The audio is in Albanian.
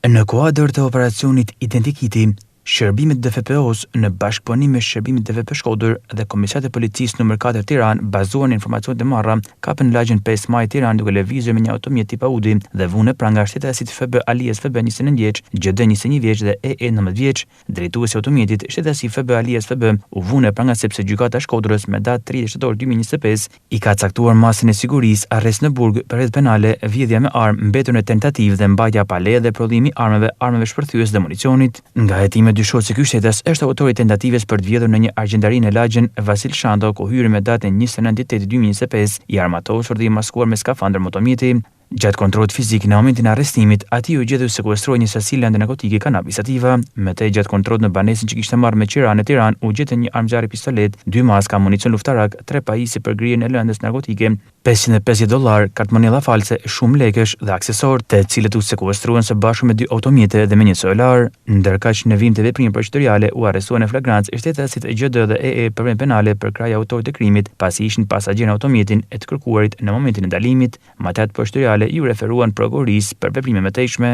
Në kuadër të operacionit Identikiti, shërbimet DFPO-së në bashkëpunim me shërbimet DVP Shkodër dhe Komisariatit të Policisë numër 4 Tiranë, bazuar në informacionet e marra, kapën në lagjen 5 Maj Tiranë duke lëvizur me një automjet tip Audi dhe vunë në pranga shtetasit FB alias FB 29 vjeç, GD 21 vjeç dhe EE 19 vjeç. Drejtuesi i automjetit, shtetasi FB alias FB, u vu në pranga sepse Gjykata e Shkodrës me datë 30 shtator 2025 i ka caktuar masën e sigurisë arrest në burg për vepër penale vjedhja me armë mbetur në tentativë dhe mbajtja pa leje dhe prodhimi i armëve, armëve shpërthyese dhe municionit. Nga hetimet dyshohet se ky shtetas është autori i tentativës për të vjedhur në një argjendari në lagjen Vasil Shanto ku hyri me datën 29.8.2025 i armatosur dhe i maskuar me skafandër motomjeti. Gjatë kontrollit fizik në momentin e arrestimit, atij iu gjet dhe u sekuestrua një sasi lënde narkotike cannabis sativa. Më tej gjatë kontrollit në banesën që kishte marrë me qira në Tiranë u gjetën një armë zjarri pistoletë, dy maska, municion luftarak, tre pajisje për grirjen e lëndës narkotike, 550 dollarë, kartëmonedha false, shumë lekësh dhe aksesorë, të cilët u sekuestruan së bashku me dy automjete dhe me një celular. Ndërkaq në vijim të veprimeve procedurale u arrestuan në flagrancë shtetasit GD dhe EE për vepër penale përkrahja e autorit të krimit, pasi ishin pasagjerë në automjetin e të kërkuarit në momentin e ndalimit. Materialet procedurale iu referuan prokurorisë për veprime të mëtejshme.